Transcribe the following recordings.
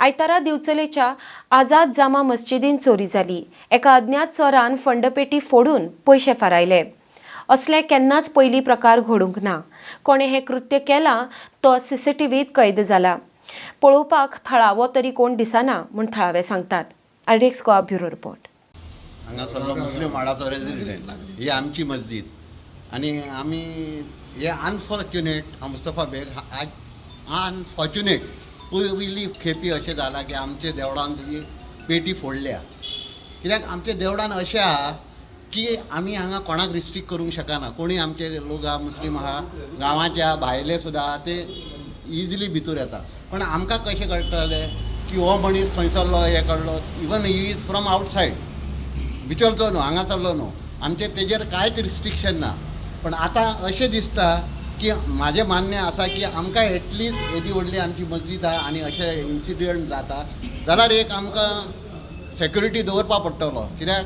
आयतारा दिवचलेच्या आझाद जामा मस्जिदीन चोरी जाली. एका अज्ञात चोरान फंडपेटी फोडून पयशे फारायले. असले केन्नाच पयलीं प्रकार घडूंक ना. कोणें हें कृत्य केलां तो सीसीटीव्हीत कैद जाला. पळोवपाक थळावो तरी कोण दिसना म्हूण थळावे सांगतात. RDX Goa bureau report. हांगासरलो मुस्लीम वाडाचो रेजिडेंट. ही आमची मस्जीद आनी आमी हे अनफॉर्च्युनेट, हांव मुस्तफा बेग. आज अनफॉर्च्युनेट, पयली खेपी अशें जालां की आमच्या देवळान तुजी पेटी फोडल्या. कित्याक आमच्या देवळान अशें आहा की आमी हांगा कोणाक रिस्ट्रिक्ट करूंक शकना. कोणी आमचे लोक आहा, मुस्लीम आहा, गांवाच्या भायले सुद्दां आहा, ते इजिली भितर येता. पण आमकां कशें कळटलें की हो मनीस खंयसरलो, हे कडलो? Even he is from outside, बिचोलचो न्हू, हांगासरलो न्हू. आमचे तेजेर कांयच रिस्ट्रिक्शन ना. पण आतां अशें दिसता की म्हाजें मान्य आसा की आमकां एटलिस्ट येदी व्हडली आमची मस्जीद आहा आनी अशें इन्सिडंट जाता जाल्यार एक आमकां सेक्युरिटी दवरपा पडटलो. कित्याक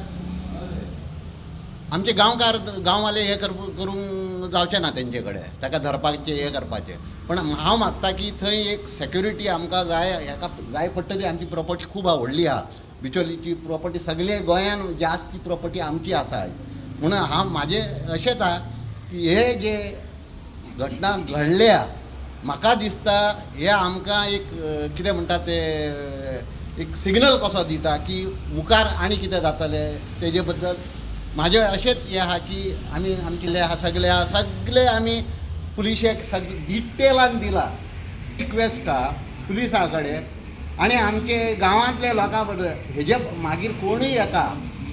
आमचे गांवकार, गांववाले हे करूंक जावचे ना तेंचे कडेन, ताका धरपाचें, हें करपाचें. पण हांव मागता की थंय एक सेक्युरिटी आमकां जाय, हेका जाय पडटली. आमची प्रॉपर्टी खूब आहा, व्हडली आहा. बिचोलीची प्रॉपर्टी सगळे गोंयान जास्त प्रॉपर्टी आमची आसा आयज. म्हणून हांव म्हाजें अशेंच आहा की हे जे घटना घडल्या, म्हाका दिसता हे आमकां एक कितें म्हणटा ते, एक सिग्नल कसो दिता की मुखार आनी कितें जातलें. तेजे बद्दल म्हाजें अशेंच हें आहा की आमी आमचे आहा सगळे आहा, सगळे आमी पुलिशेक सगळे डिटेलान दिला. रिक्वेस्ट आहा पुलिसां कडेन आनी आमचे गांवांतल्या लोकां कडेन, हेजे मागीर कोणूय येता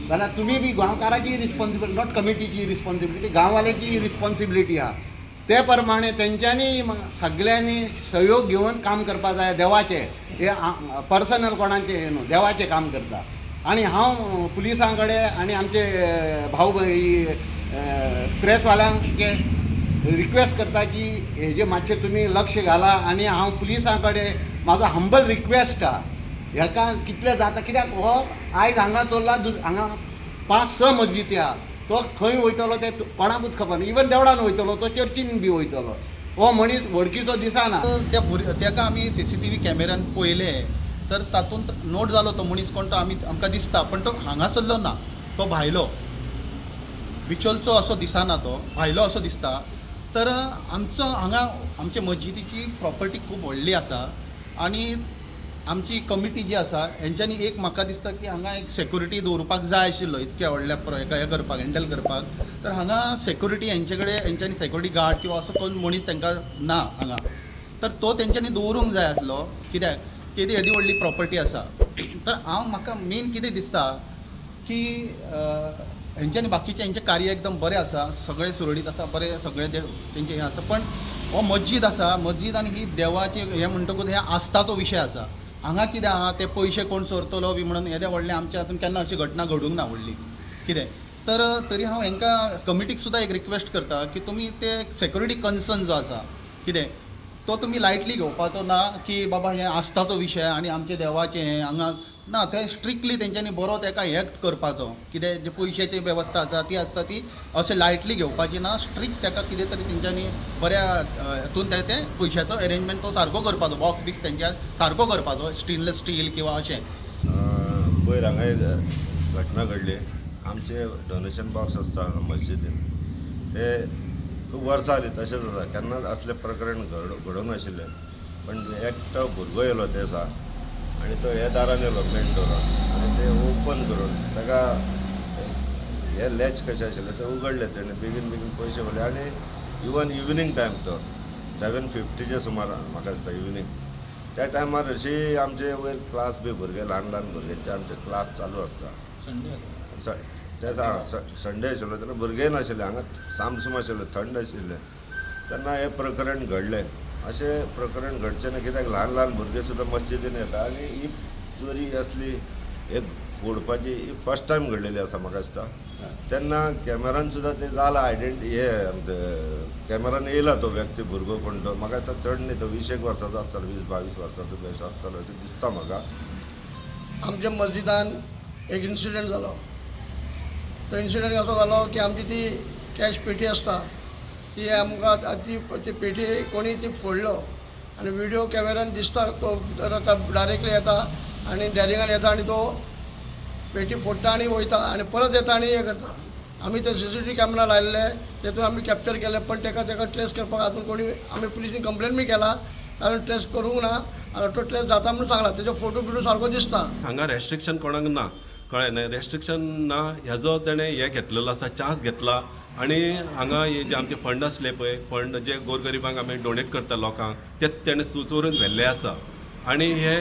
जाल्यार तुमी बी गांवकाराची रिस्पॉन्सिबिलिटी, not कमिटीची रिस्पॉन्सिबिलिटी, गांववाल्याची रिस्पॉन्सिबिलिटी आहा. ते प्रमाणे तेंच्यांनी सगळ्यांनी सहयोग घेवन काम करपा जाय. देवाचें हे पर्सनल कोणाचें हें न्हू, देवाचें काम करता. आनी हांव पुलिसां कडेन आनी आमचे भाऊ प्रेसवाल्यांक रिक्वेस्ट करता की हेजे मातशें तुमी लक्ष घाला. आनी हांव पुलिसां कडेन म्हाजो हंबल रिक्वेस्ट आहा, हेका कितलें जाता. कित्याक हो आयज हांगा चोरला, हांगा पांच स मस्जिदी आहा. तो खंय वयतलो तें कोणाकूच खबर ना. इवन देवळान वयतलो तो, चर्चीन बी वयतलो. हो मनीस वळखीचो दिसना. त्या भुर तेका आमी सीसीटीव्ही कॅमेऱ्यान पळयले तर तातूंत नोट जालो तो मनीस कोण तो आमी आमकां दिसता. पण तो हांगासरलो ना, तो भायलो, बिचोलचो असो दिसना, तो भायलो असो दिसता. तर आमचो हांगा आमचे मस्जिदीची प्रॉपर्टी खूब व्हडली आसा आनी आमची कमिटी जी आसा हेंच्यांनी एक म्हाका दिसता की हांगा एक सेक्युरिटी दवरपाक जाय आशिल्लो इतक्या व्हडल्या हेका हें करपाक, हँडल करपाक. तर हांगा सेक्युरिटी हेंचे कडेन, हेंच्यांनी सेक्युरिटी गार्ड किंवा असो कोण मनीस तांकां ना हांगा, तर तो तेंच्यांनी दवरूंक जाय आसलो. कित्याक केदी येदी व्हडली प्रॉपर्टी आसा. तर हांव म्हाका मेन कितें दिसता की हेंच्यांनी बाकीचें हेंचें कार्य एकदम बरें आसा, सगळें सुरळीत आसा, बरें सगळें ते तेंचें हें आसा. पण हो मस्जीद आसा, मस्जीद आनी ही देवाची हें म्हणटकूच हें आस्थाचो विशय आसा. हांगा कितें आहा, ते पयशे कोण चोरतलो बी म्हणून येदें व्हडलें आमच्या हातून केन्ना अशी घटना घडूंक ना व्हडली कितें. तर तरी हांव हेंकां कमिटीक सुद्दां एक रिक्वेस्ट करता की तुमी ते सेक्युरिटी कन्सर्न जो आसा कितें, तो तुमी लायटली घेवपाचो ना की बाबा हें आस्थाचो विशय आनी आमचे देवाचें हें हांगा ना. तें स्ट्रिक्टली तेंच्यांनी बरो तेका हें करपाचो. कितें जे पयशाची वेवस्था आसा ती आसता, ती अशें लायटली घेवपाची ना. स्ट्रिक्ट तेका कितें तरी तेंच्यांनी बऱ्या हेतून ते ते पयशाचो एरेंजमेंट तो सारको करपाचो, बॉक्स बिक्स तेंच्या सारको करपाचो, स्टेनलेस स्टील किंवा अशें. पयर हांगा एक घटना घडली. आमचे डोनेशन बॉक्स आसता हांगा मस्जिदीन, ते खूब वर्सां जालीं तशेंच आसा. केन्नाच असलें प्रकरण घडोवंक नाशिल्लें. पण एकटो भुरगो येयलो ते दिसा आनी तो हे दारान येयलो, मेन डोरान, आनी ते ओपन करून ताका हे लॅच कशें आशिल्लें ते उगडले तेणें. बेगीन बेगीन पयशे व्हरले. आनी इवन इवनींग टायम तो, 7:50च्या सुमार म्हाका दिसता इवनींग, त्या टायमार अशी आमचे वयर क्लास बी भुरगे, ल्हान ल्हान भुरग्यांचे आमचे क्लास चालू आसता. ते संडे आशिल्लो तेन्ना भुरगे नाशिल्ले हांगा, सामसूम आशिल्ले, थंड आशिल्लें तेन्ना हें प्रकरण घडलें. अशें प्रकरण घडचें ना, कित्याक ल्हान ल्हान भुरगे सुद्दां मस्जिदीन येता आनी ही चोरी असली एक फोडपाची ही फर्स्ट टायम घडलेली आसा म्हाका दिसता. तेन्ना कॅमेरान सुद्दां तें जालां आयडेंटी, हे आमचें कॅमेरान येयला तो व्यक्ती, भुरगो कोण तो. म्हाका दिसता चड न्ही, तो 20 एक वर्साचो आसतलो, 20-22 वर्साचो बी अशें आसतलो अशें दिसता म्हाका. आमच्या मस्जिदान एक इन्सिडंट जालो. तो इन्सिडंट असो जालो की आमची ती कॅश पेटी आसता, ती आमकां ती ती पेटी कोणी ती फोडलो. आनी व्हिडियो कॅमेरान दिसता तो भितर आतां डायरेक्टली येता आनी डॅरिंगान येता आनी तो पेटी फोडटा आनी वयता आनी परत येता आनी हें करता. आमी ते CCTV camera लायल्ले तेतून आमी कॅप्चर केले, पण तेका ट्रेस करपाक आजून कोणी, आमी पुलिसीन कंप्लेन बी केला, आजून ट्रेस करूंक ना. आतां तो ट्रेस जाता म्हणून सांगला, तेजो फोटो बिटो सारको दिसता. हांगा रेस्ट्रिक्शन कोणाक ना, कळ्ळें न्हय? रेस्ट्रिक्शन ना हेजो तेणें हें घेतलेलो आसा, चान्स घेतला. आनी हांगा हे जे आमचे फंड आसले पळय, फंड जे गोरगरिबांक आमी डोनेट करता लोकांक, ते तेणें चोरून व्हेल्ले आसा. आनी हे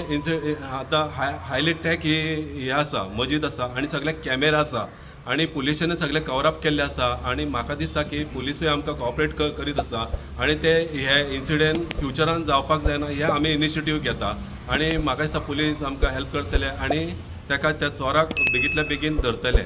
आतां हायली टॅक ही हे आसा, मजीद आसा आनी सगळे कॅमेरा आसा आनी पुलिशेन सगळे कवरअप केल्ले आसा. आनी म्हाका दिसता की पुलिसूय आमकां कॉपरेट करीत आसा आनी ते हे इन्सिडेंट फ्युचरान जावपाक जायना हे आमी इनिशिएटीव घेता. आनी म्हाका दिसता पुलीस आमकां हेल्प करतले आनी ताका त्या चोराक बेगींतल्या बेगीन धरतले.